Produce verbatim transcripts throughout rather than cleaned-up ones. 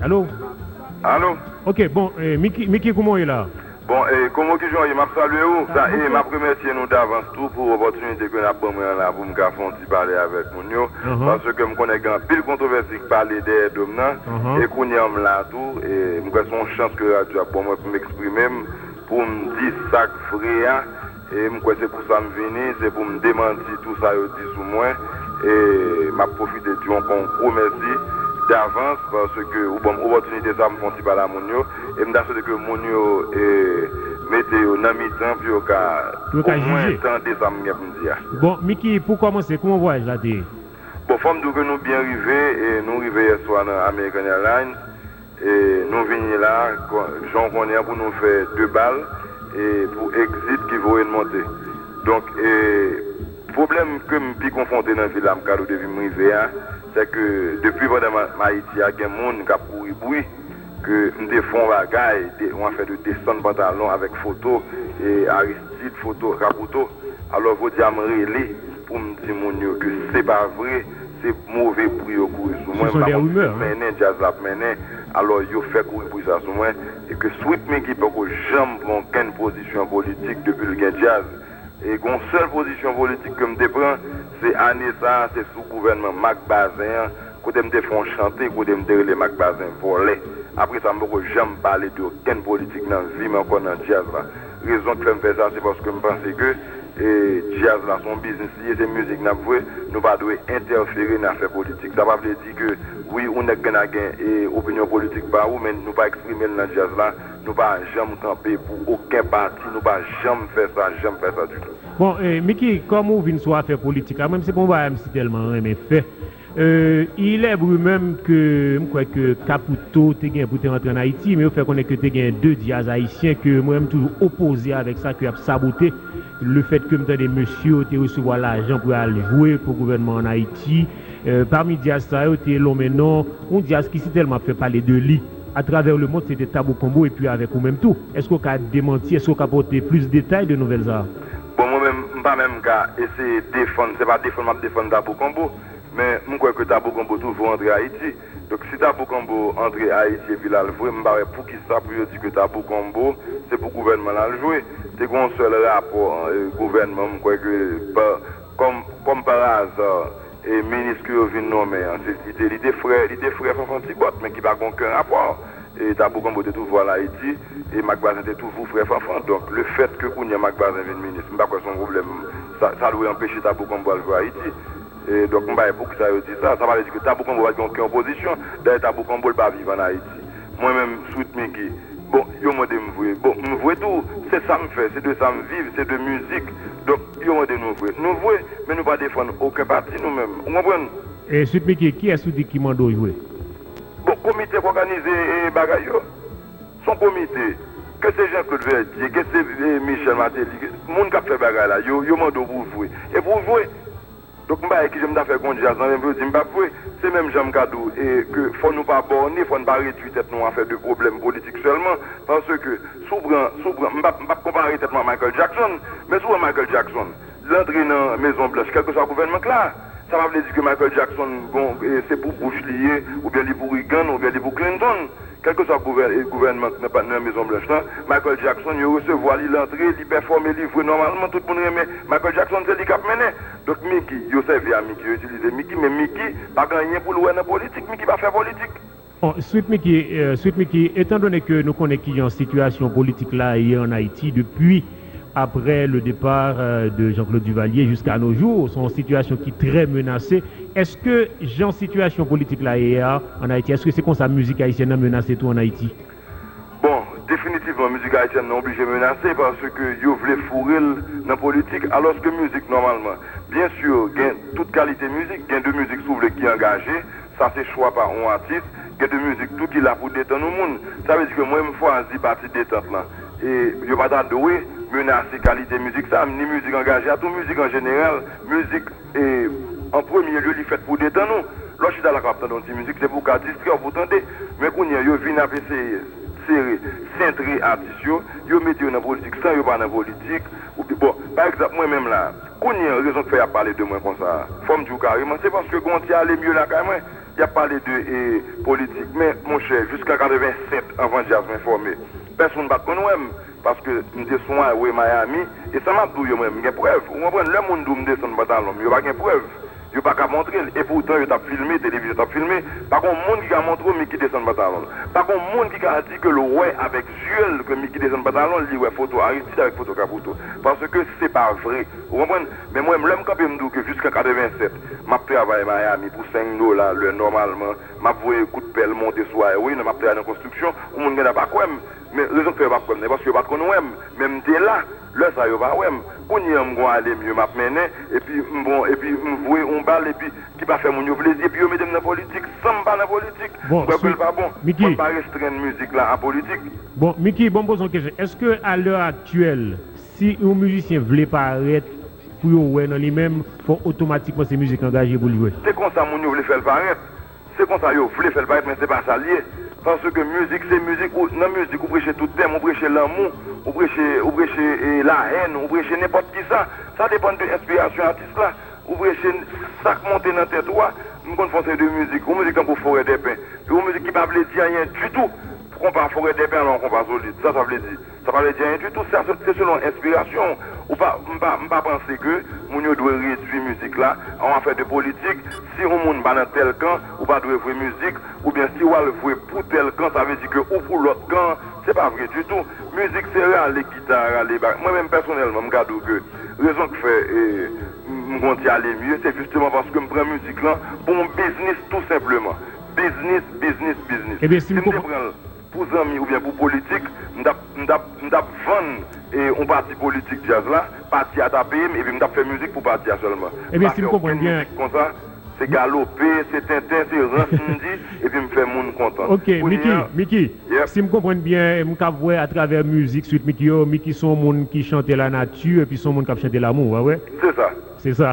Alo? Alo? Ok, bon, eh, Mickey, Mickey, kouman w ye la? Bon, e, kòman ki jan w ye? M ap salye ou. Sa, e, m ap remèsye nou davans tou pou opòtinite ke n ap ban mwen an la pou m ka fè yon ti pale avèk moun yo. Paske m konnen gen anpil kontwovèsi k pale dèyè do m nan. E kounye a m la tou. E m kwè se yon chans ke radyo ap ban mwen pou m eksprime m, pou m di sa k vre a. E m kwè se pou sa m vini, se pou m demanti tou sa yo di sou mwen. E m ap pwofite di w ankò yon gwo mèsi davans paske ou ban m opòtinite sa pou m fè yon ti pale a moun yo. E m ta swete ke moun yo e, mete yo nan mitan pou yo ka omwen tande sa m gen pou m di a. Bon, Mickey, pou kòmanse, kòman vwayaj la te ye? Bon, fò m di w ke nou byen rive, e nou rive yèswa nan American Airlines. E nou vini la, jan w konnen an, pou nou fè de bal e pou Exit ki voye n monte. Donk, e pwoblèm ke m pi konfwonte nan vi la, m ka di w depi m rive a, se ke depi pandan m Ayiti a, gen moun k ap kouri bri ke m te fè yon bagay, yon afè de desann pantalon avèk foto e Aristide, foto Raputo. Alò, jodi a, m rele pou m di moun yo ke se pa vre, se move bri yo kouri sou mwen. M pa konn si m mennen, djaz la ap mennen. Alò, yo fè kouri bri sa sou mwen. E ke Sweet Micky poko janm pran okenn pozisyon politik depi l gen djaz. E gen yon sèl pozisyon politik ke m te pran, se ane sa a, se sou gouvènman Marc Bazin an, kote m te fè yon chante, kote m te rele Marc Bazin vòlè. Apre sa, m poko janm pale de okenn politik nan vi m ankò nan djaz la. Rezon k fè m fè sa, se paske m panse ke e djaz la se yon biznis li ye, se mizik n ap jwe, nou pa dwe entèfere nan afè politik. Sa pa vle di ke wi, yon nèg gen a gen e opinyon politik pa ou, men nou pa eksprime l nan djaz la, nou pa janm kanpe pou okenn pati, nou pa janm fè sa, janm fè sa ditou. Bon, e, Mickey, kòm ou vin sou afè politik la, mwen se pa yon bagay m si tèlman renmen fè. E, il est bri menm ke m kwè ke Caputo te gen pou te rantre ann Ayiti, men yo fè konnen ke te gen de djaz ayisyen ke mwen m toujou opoze avèk sa ke y ap sabote. Lefèt ke m tande mesye yo te resevwa lajan pou y al jwe pou gouvènman ann Ayiti, e, pami djaz sa yo te lonmen non yon djaz ki si tèlman ap fè pale de li atravè lemonn, se te Tabu Combo epi avèk ou menm tou. Èske w ka demanti, èske w ka pote plis detay de nouvèl sa a? Bon, mwen menm, m pa menm ka eseye defann, se pa defann m ap defann Tabu Combo, men m kwè ke Tabu Combo toujou antre Ayiti. Donk, si Tabu Combo antre Ayiti epi l al jwe, m pa wè poukisa pou yo di ke Tabu Combo se pou gouvènman l al jwe. Te gen yon sèl rapò e, gouvènman, m kwè ke pa, kòm, kòm pa aza, e minis ke yo vin nonmen an, se, li te, li te frè, li te frè Fanfan Tibòt, men ki pa gen okenn rapò. E Tabu Combo te toujou al Ayiti, e Marc Bazin te toujou frè Fanfan. Donk, lefèt ke kounye a Marc Bazin vin minis, m pa kwè se yon pwoblèm, sa, sa dwe anpeche Tabu Combo al jwe Ayiti. E, donk, m pa wè poukisa yo di sa. Sa pa vle di ke Tabu Combo pa t gen okenn opozisyon. Dayè, Tabu Combo, l pa viv ann Ayiti. Mwen menm, Sweet Micky, bon, yo mande m vre. Bon, m vre tou. Se sa m fè. Se de sa m viv. Se de mizik. Donk, yo mande nou vre. Nou vre, men nou pa defann okenn pati nou menm. Ou konprann? E Sweet Micky, kiyès ou di ki mande w jwe? Bon, komite k òganize e, bagay yo. Se yon komite. Ke se Jean Claude Verdier, ke se e, Michel Martelly, ke, moun k ap fè bagay la, yo, yo mande w pou w jwe. E pou w jwe. Donk, m pa wè kijan m ta fè gen yon djaz nan men m pou yo di m p ap jwe. Se menm jan m ka di w e, ke fò nou pa bòne, fò n pa redui tèt nou a fè de pwoblèm politik sèlman. Paske, si w pran, si w pran, m p ap, m p ap konpare tèt mwen a Michael Jackson, men si w pran Michael Jackson, l antre nan Mezon Blanch, kèlkeswa gouvènman k la. Sa pa vle di ke Michael Jackson, bon, e, se pou Bush li ye, oubyen li pou Reagan, oubyen li pou Clinton. Kèlkeswa gouvè-, e, gouvènman k nan, nan Mezon Blanch lan, Michael Jackson, yo resevwa li, l antre, li pèfòme, li jwe nòmalman, tout moun renmen. Michael Jackson, se li k ap mennen. Donk, Mickey, yo sèvi a Mickey, yo itilize Mickey, men Mickey pa gen anyen pou l wè nan politik, Mickey pa fè politik. Bon, Sweet Mickey, euh, Sweet Mickey, étant donné que nou konnen kijan sitiyasyon politik la ye an Ayiti depi après le départ, euh, de Jean-Claude Duvalier jusqu'à nos jours, se yon sitiyasyon ki trè menase. Èske jan sitiyasyon politik la ye a an Ayiti, èske se konsa mizik ayisyèn nan menase tou an Ayiti? Bon, definitivman, mizik ayisyèn nan oblije menase paske yo vle foure l nan politik, alòske mizik nòmalman, byen si gen tout kalite mizik, gen de mizik si w vle ki angaje, sa se chwa pa yon atis, gen de mizik tou ki la pou detann yon moun. Sa vle di ke mwen m chwazi pati detant lan. E yo pa ta dwe menase kalite mizik sa, ni mizik angaje a, tou mizik an jeneral, mizik e, an premye lye, li fèt pou detann ou. Lè w chita la k ap tande yon ti mizik, se pou w ka distrè w, pou w tande. Men kounye a, yo vin ap eseye sere, sentre atis yo, yo mete yo nan politik san yo pa nan politik. Ou, bon, pa egzanp, mwen menm la, kounye a, rezon k fè y ap pale de mwen konsa a, fò m di w kareman, se paske gen yon ti ale mye lakay mwen. Y ap pale de e, politik, men monchè, jiska katrevennsèt anvan djaz mwen fòme, pèsonn pa t konn wè m, paske m te sou highway Miami, e sa m ap di w yo, mwen, m gen prèv. Ou konprann? Lè moun di w m desann pantalon m, yo pa gen prèv. Yo pa ka montre l. Epoutan, yo t ap filme, televizyon t ap filme. Pa gen moun ki ka montre w Mickey desann pantalon l. Pa gen moun ki ka di ke l wè avèk zye l ke Mickey desann pantalon l, li wè foto Aristide avèk foto Caputo. Paske se pa vre. Ou konprann? Men mwen, lè m kanpe, m di w ke jiska katrevennsèt, m ap travay Miami pou senk dola lè nòmalman. M ap voye kout pèl monte sou highway, nan m ap travay nan konstriksyon. Yon moun gen dwa pa kwè m. Men rezon k fè yo pa kwè m nan, paske yo pa t konn wè m. Men m te la. Lè sa yo pa wè m. Kounye a m gon alemye m ap mennen, epi m bon, epi m voye yon bal, epi ki pa fè moun yo plezi, epi yo mete m nan politik, san m pa nan politik. Bon, m kwè ke l pa bon. Mwen pa restrenn mizik la a politik. Bon, Mickey, bon, m poze yon kesyon. Èske, a lè aktyèl, si yon mizisyen vle parèt pou yo wè nan li menm, fò otomatikman se mizik angaje pou l jwe? Se konsa moun yo vle fè l parèt. Se konsa yo vle fè l parèt, men se pa sa l ye. Paske mizik se mizik, ou, nan mizik ou preche tout tèm, ou preche lanmou, ou preche, ou preche e, lahèn, ou preche nenpòt kisa. Sa depann de enspirasyon atis la. Ou preche sa k monte nan tèt ou a. M konn fè yon seri de mizik, yon mizik tankou Forèdèpen. Yon mizik ki pa vle di anyen ditou. Konpa Forèdèpen, alò yon konpa solid. Sa sa vle di? Sa pa vle di anyen ditou. Se, se selon enspirasyon w. Ou pa, m pa, m pa panse ke moun yo dwe redui mizik la a yon afè de politik. Si yon moun pa nan tèl kan, ou pa dwe vwe mizik, oubyen si w al vwe pou tèl kan, sa vle di ke ou pou lòt kan. Se pa vre ditou. Mizik se rale gita, rale ba-, mwen menm pèsonèlman, m ka di w ke rezon k fè, e, m, m gon ti ale mye, se jisteman paske m pran mizik lan pou yon biznis tou senpleman. Biznis, biznis, biznis. Ebyen, si m te pran l pou zanmi oubyen pou politik, m t ap, m t ap, m t ap vann, e, yon pati politik djaz la, pati a ta peye m, epi m t ap fè mizik pou pati a sèlman. Ebyen, si m konprann byen, mizik konsa, se galope, se tenten, se rans m di, epi m fè moun kontan. Ok, Mickey, Mickey, si m konprann byen, m kab wè atravè mizik Sweet Mickey yo, Mickey se yon moun ki chante lanati, epi se yon moun k ap chante lanmou, pa vre? Se sa. Se sa.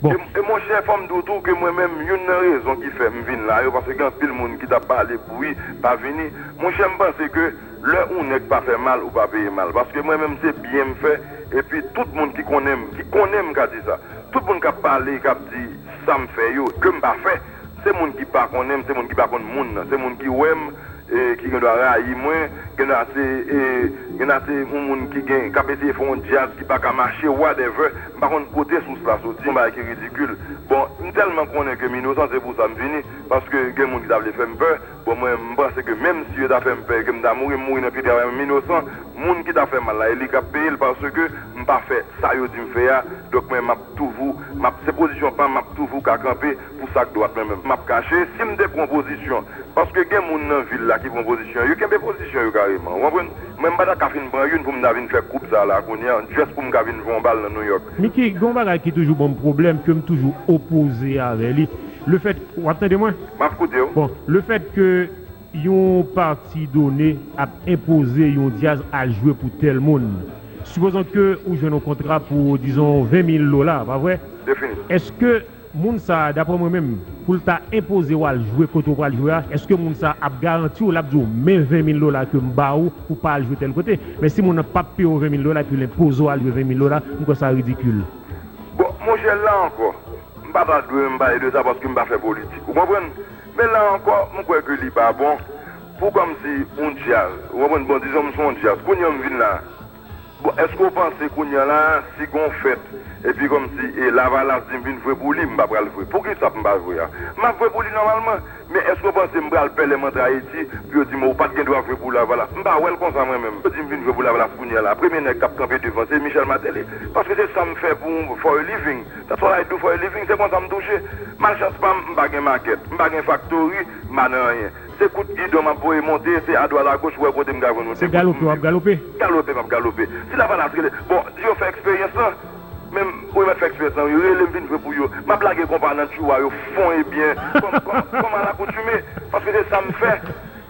Bon. E, e monchè, fò m di w tou ke mwen menm, youn nan rezon ki fè m vin la yo, paske gen anpil moun ki t ap pale pou wi pa vini. Monchè, m panse ke lè yon nèg pa fè mal, ou pa peye mal. Paske mwen menm, se byen m fè, epi tout moun ki konnen m, ki konnen m ka di sa. Tout moun k ap pale, k ap di sa m fè yo, ke m pa fè, se moun ki pa konnen m, se moun ki pa konn moun nan, se moun ki wè m, e, ki gen dwa rayi mwen, gen dwa se, e, gen dwa se yon moun ki gen, k ap eseye fè yon djaz ki pa ka mache, whatever. M pa konn kote sous la soti, yon bagay ki ridikil. Bon, m tèlman konnen ke m inosan, se pou sa m vini, paske gen moun ki ta vle fè m pè. Bon, mwen, m panse ke menm si yo ta fè m pè, ke m ta mouri, m mouri nan pye travay mwen, m inosan. Moun ki ta fè mal la, e li k ap peye l, paske m pa fè sa yo di m fè a. Donk, mwen, m ap toujou, m ap, se pozisyon pa m, m ap toujou ka kanpe pou sa k dwat mwen menm. M ap kache, si m te pran pozisyon, paske gen moun nan vil la ki pran pozisyon, yo kenbe pozisyon yo kareman, ou konprann? Mwen, m pa ta ka fin pran youn pou m ta vin fè koub sa la kounye a, just pou m ka vin jwe yon bal nan New York. Mickey, gen yon bagay ki toujou ban m pwoblèm, ke m toujou opoze avè li. Lefèt, w ap tande mwen? M ap koute w. Bon, lefèt ke yon pati done ap enpoze yon djaz al jwe pou tèl moun. Sipozon ke ou jwenn yon kontra pou, dizon, ven mil dola, pa vre? Defini. Èske moun sa a, daprè mwen menm, pou l ta enpoze w al jwe kote w pral jwe a, èske moun sa a ap garanti w, l ap di w, men ven mil dola ke m ba ou pou w pa al jwe tèl kote? Men si moun nan p ap peye w ven mil dola epi l enpoze w al jwe ven mil dola, m kwè sa ridikil. Bon, monchè, la ankò, m pa ta dwe menm pale de sa paske m pa fè politik. Ou konprann? Men la ankò, m kwè ke li pa bon pou kòmsi yon djaz. Ou konprann? Bon, dizon m se yon djaz. Kounye a m vin la. Bon, èske w panse kounye a la, si gon fèt, epi kòmsi e Lavalas di m vin jwe pou li, m pa pral jwe? Poukisa m pa jwe a? M ap jwe pou li nòmalman. Men èske w panse m pral pè lè m antre Ayiti pou yo di m ou pa t gen dwa jwe pou Lavalas? M pa wè l konsa mwen menm. Yo di m vin jwe pou Lavalas kounye a la. Premye nèg k ap kanpe devan se Michel Martelly. Paske se sa m fè pou, for a living. That's what I do for a living. Se konsa m touche. Malchans pa m, m pa gen makèt. M pa gen faktori, m pa nan anyen. Se kout gidon m ap voye monte, se adwat agoch, wè kote m ka jwenn yon. Se galope w ap galope? Galope m ap galope. Si Lavalas rele, bon, di yo fè eksperyans lan. Men, wi, m ap fè eksperyans lan, wi. Rele m vin jwe pou yo. M ap lage konpa nan tchou a, yo fon e byen. Kòm, kòm, kòm alakoutime. Paske se sa m fè.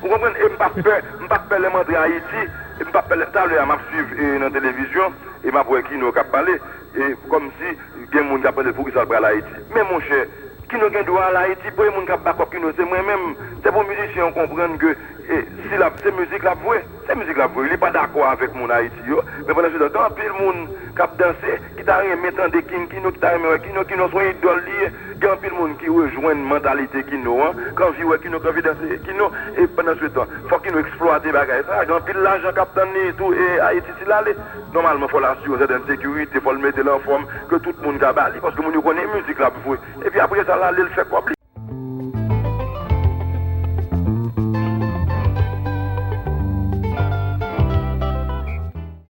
Ou konprann? E m p ap pè, m p ap pè lè m antre Ayiti. E m p ap pè lè, talè a, m ap swiv, e, nan televizyon. E m ap wè Kino k ap pale. E kòmsi gen moun k ap mande l poukisa l pral Ayiti. Men monchè, Kino gen dwa al Ayiti, premye moun k ap back up Kino se mwen menm. Se pou mizisyen an konprann ke, e, si l ap, se mizik l ap jwe. Se mizik l ap jwe. Li pa dakò avèk moun Ayiti yo. Men pandan se tan, gen anpil moun k ap danse, ki ta renmen tande King Kino, ki ta renmen wè Kino. Kino se yon idòl li ye. Gen anpil moun ki rejwenn mantalite Kino an, ki anvi wè Kino, ki anvi danse Kino. E pandan se tan, fò Kino eksplwate bagay sa. Gen anpil lajan k ap tann li tou, e Ayiti, si l ale, nòmalman, fò l asire yon sètèn sekirite, fò l mete l anfòm, ke tout moun ka ba li, paske moun yo konnen mizik l ap jwe. Epi apre sa, l ale, l fè kòb li.